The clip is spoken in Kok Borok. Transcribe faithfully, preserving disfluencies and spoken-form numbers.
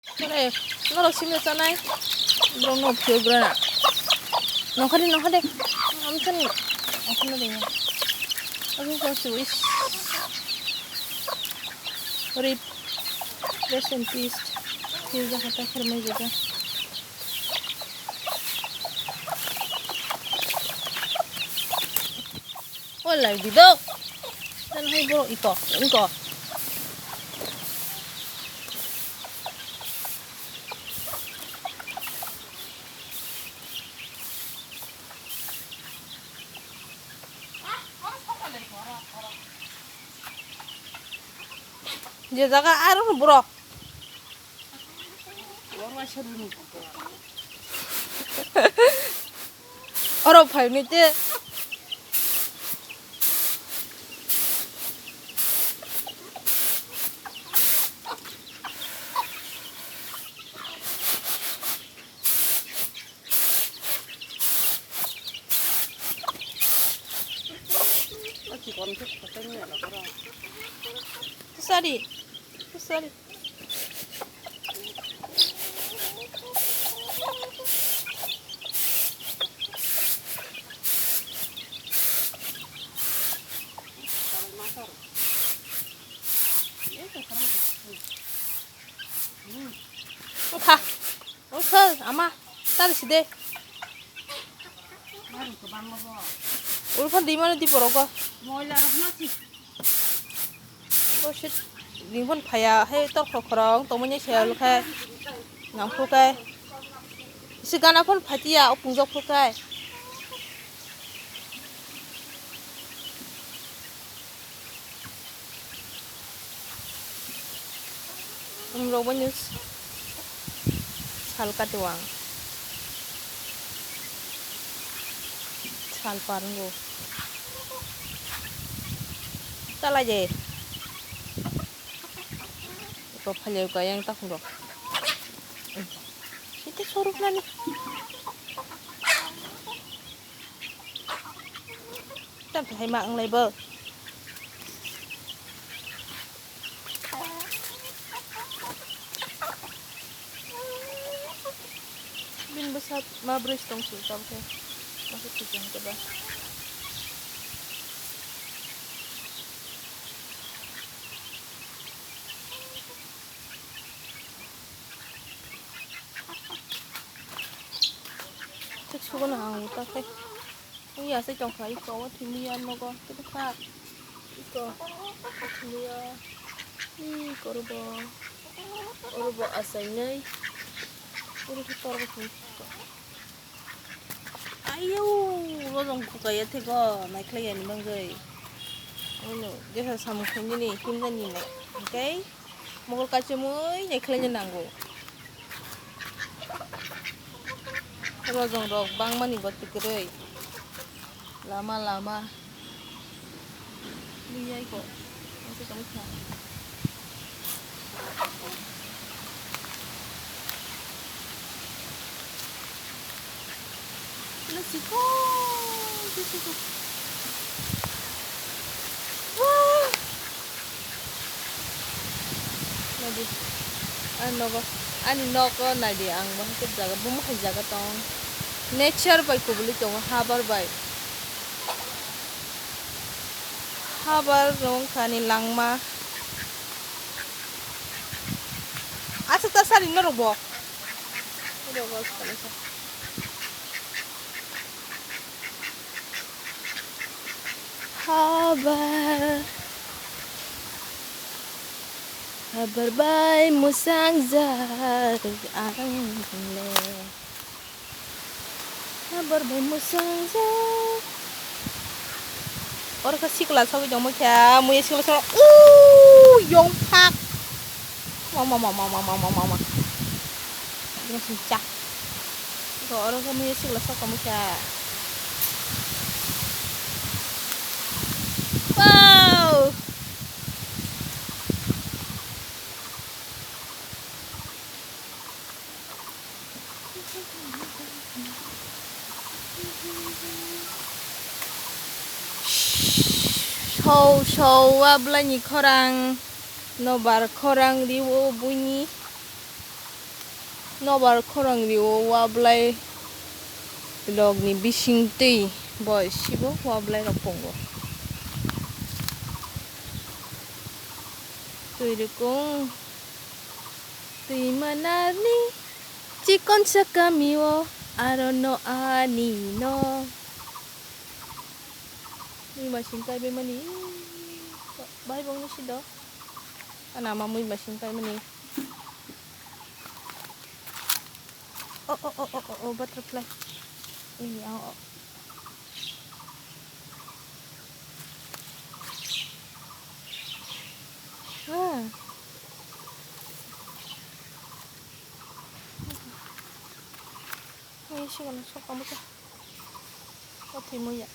Ore, norok simi chanai. Borok no phiyok rana. Nongkhani, nongkhade. Amchani. Nongkhani de. Aku kau si wis. Rip. Rest in peace. Phiyok jaga ta khormai jaga. Walai bidok. Dan hai borok iko, iko. Je jaga aro borok. Oro phaini te. Sorry. Sorry. Wngkha, wngkha, ama, tari side. Ulphan di mano di borok go. Bo se ringphon phaiya, hai tor khorok khorok tongmani se alo khai nangkho khai. Se gana phon phatiya, o pungjak pho khai. Umrok bo news sal kati wang. Sal par wngkha. Talai de. Iko phalio kaya yang takhung rok. Ito sorok nani. Tam hai ma ang lai bo. Bin bwsa ma bwrwi tong su tabukhe. Masa thikya hwnkhe ba. Thik sugo na ang uta khe. Ui asai tongkha iko o thwimwi ya nogo tei bwkha iko o thwimwi ya iko oro bo oro bo achainai oro khe torbo thwng. Ayau, bojong khukaiya thego, naikhlai yani bangwi. Ano, jesa samung khainani, himnani nai, hingkai, mokol kachimwi naikhlaina nango. Bojong rok bangmani bo tikwrwi. Lama, lama. Liyai ko. Ang ko tong kha. Let's go. Let's go. Woo. Naidi. Ani nogo, ani nogo naidi ang bo hake jaga, bumo hai jaga tong. Nature bai kubuli tongo, habar bai. Habar rong kani langma. Acha ta sari norok bo. Norok bo. Habar, habar bai mwsangjak ang le. Habar bai mwsangjak. Oro khe sikla sogwi tongma khe, muiya sikla sogwi, uuuu, yong phak. Mama, mama, mama, mama, mama. Bini sini cha. Iko oro khe muiya sikla sok tongma khe. Wow! Sou sou a bwlaini khorang, nobar khorang rio buini. Nobar khorang rio wa bwlai rok ni bising twi bo sibo wa bwlai rok pongo. Twi rwkung twi manarni chikon sakami o aro no ani no. Mui masing kai be mani. Bai bong ni sido. Ana ma mui masing kai mani. Oh, oh, oh, oh, oh, oh, butterfly. Ini, oh, oh. Ah. Ini sih kalau sok kamu tuh. Oh, timu ya.